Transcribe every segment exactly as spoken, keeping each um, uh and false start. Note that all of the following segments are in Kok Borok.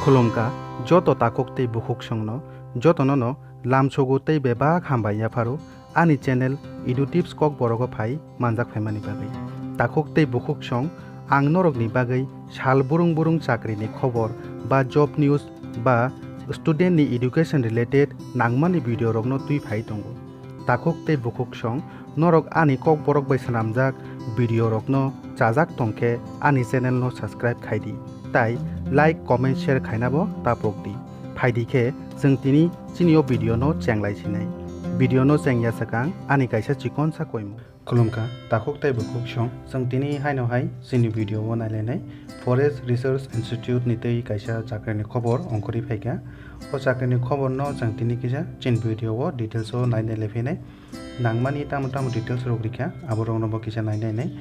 Khulumkha joto takhuk tei bukhuksongno, jotono no lamsogo tei bebak hambai yapharo ani channel Edu Tips Kokborok o phai manjak phaimani bagwi. Takhuk tei bukhuksong, ang norokni bagwi sal burung burung chakrini khobor ba job news ba student ni education related nangmani video rokno twi phai tongo. Takhuk tei bukhuksong, norok ani Kokborok bai swnamjak video rokno chajak tongkhe ani channel no subscribe khaidi, tai like, comment, share khainabo tapokdi. Phaidi khe chwng tini chini o video no chenglai sinai. Video no chengya swkang ani kaisa chikonsa koimung. Khulumkha takhuk tei bukhuksong, chwng tini haino hai chini video o nailainai Forest Research Institute ni twi kaisa chakrini khobor ongkhorwi phaikha. O chakrini khobor no chwng tini kisa chini video o details o nainai lephinai. Nangmani tamo tamo details rok rikha, aborokno bo kisa nainai nai.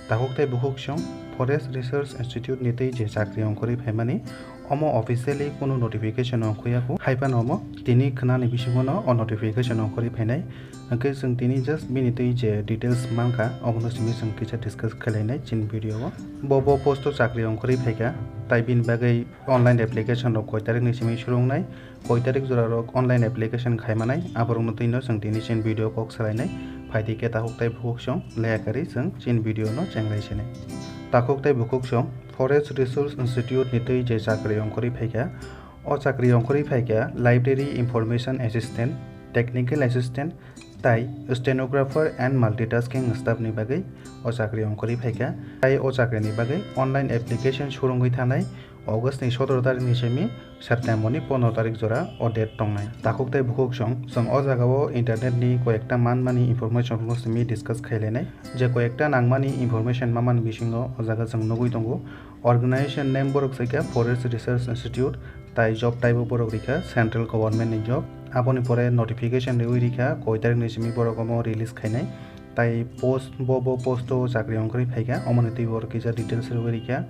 Takhuk tei bukhuksong, Forest Research Institute ni twi je chakri ongkhorwi phaimani, omo officially kunu notification ongkhoya kho. Haiphano omo tini khwnani bisingo no o notification ongkhorwi phainai. Hwnkhe chwng tini just bini twi je details mankha, obono simi chwng kisa discuss khlainai chini video o. Bo, bo post o chakri ongkhorwi phaikha, tai bini bagwi online application rok koi tarik ni simi surungnai, koi tarik jora rok online application khaimanai, aborokno twino chwng tini chini video kok salainai. Phaidi khe takhuk tei bukhuksong, leya kari chwng chini video no chenglai sinai. Takhuk tei bukhuksong, Forest Research Institute ni twi je chakri ongkhorwi phaikha, o chakri ongkhorwi phaikha Library Information Assistant, Technical Assistant, tai Stenographer and Multitasking Staff ni bagwi o chakri ongkhorwi phaikha. Tai o chakrini bagwi online application surungwi thanai August ni sotoro tarik ni simi September ni pondro tarik jora o date tongnai. Takhuk tei bukhuksong, chwng o jaga o internet ni koyekta manmani information rokno simi discuss khailainai. Je koyekta nangmani information mamani bisingo o jaga chwng nugwi tongo. Organization name borok se khe Forest Research Institute, tai job type o borok rikha central government ni job. Aboni pore notification riwi rikha koi tarik ni simi borok omo release khainai. Tai post bo, bo post o chakri ongkhorwi phaikha, omoni twi borok kisa details riwi rikha.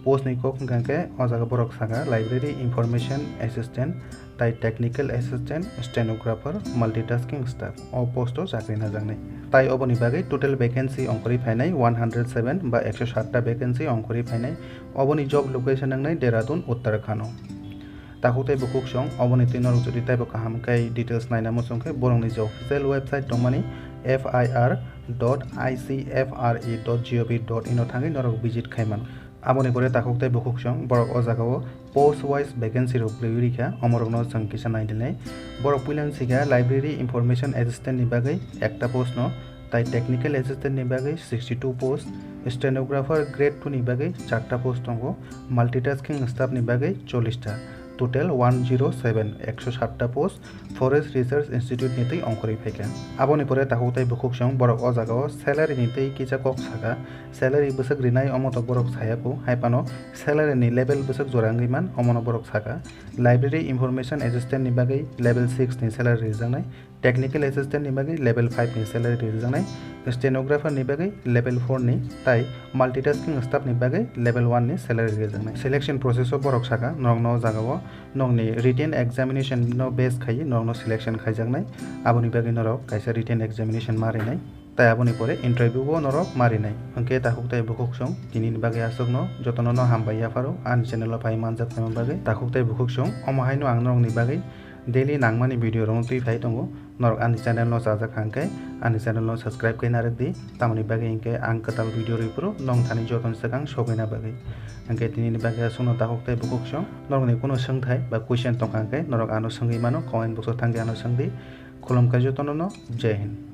Post ni kok hwnkha khe o jaga borok saka Library Information Assistant, tai Technical Assistant, Stenographer, Multitasking Staff. O post o chakri najaknai. Tai oboni bagwi total vacancy ongkhorwi phainai one hundred seven ba ekso sat ta vacancy ongkhorwi phainai. Oboni job location wngnai Dehradun, Uttarakhand o. Takhuk tei bukhuksong, oboni twi norok jodi taibo kaham khe details naina muchung khe borokni je official website tongmani F I R dot I C F R E dot gov dot in o thangwi norok visit khai mano. Aboni pore takhuk tei bukhuksong borok o jagao post wise vacancy rok kwrwi rikha, omorokno chwng kisa naidilnai. Borok puilani sikha Library Information Assistant ni bagwi ekta post no, tai Technical Assistant ni bagwi sixty two post, Stenographer grade two ni bagwi charta post tongo, Multitasking Staff ni bagwi chollish ta, total one zero seven, ekso sat ta post, Forest Research Institute ni twi ongkhorwi phaikha. Aboni pore takhuk tei bukhuksong borok o jagao salary ni twi kisa kok sakha. Salary bwswk rinai omo to borok saya kho, hai phano salary ni level bwswk jora wngwi man omono borok sakha. Library Information Assistant ni bagwi level six ni salary rijaknai, Technical Assistant ni bagwi level five ni salary rijaknai, Stenographer ni bagwi level four ni, tai Multitasking Staff ni bagwi level one ni salary rijaknai. Selection process o borok sakha, norokno o jagao nokni written examination no base khaiwi norokno selection khaijaknai, aboni bagwi norok kaisa written examination ma rinai. Tai aboni pore interview bo norok ma rinai. Hwnkhe takhuk tei bukhuksong, tinini bagwi aswkno jotono no hambai yapharo ani channel o phai manjak phaima bagwi. Takhuk tei bukhuksong, omo haino ang norokni bagwi daily nangmani video rokno twi phai tongo. Norok ani channel no chajak hwnkhe ani channel no subscribe khe narwk di. Tamoni bagwi hwnkhe ang kwtal video rwi phuru nong thani jotoni swkang sogwina bagwi. Hwnkhe tinini bagwi aswkno takhuk tei bukhuksong, norokni kunu swngthai ba question tongkha hwnkhe norok ano swngwi mano, comment box o thangwi ano swngdi. Khulumkha jotono no, Jai Hind.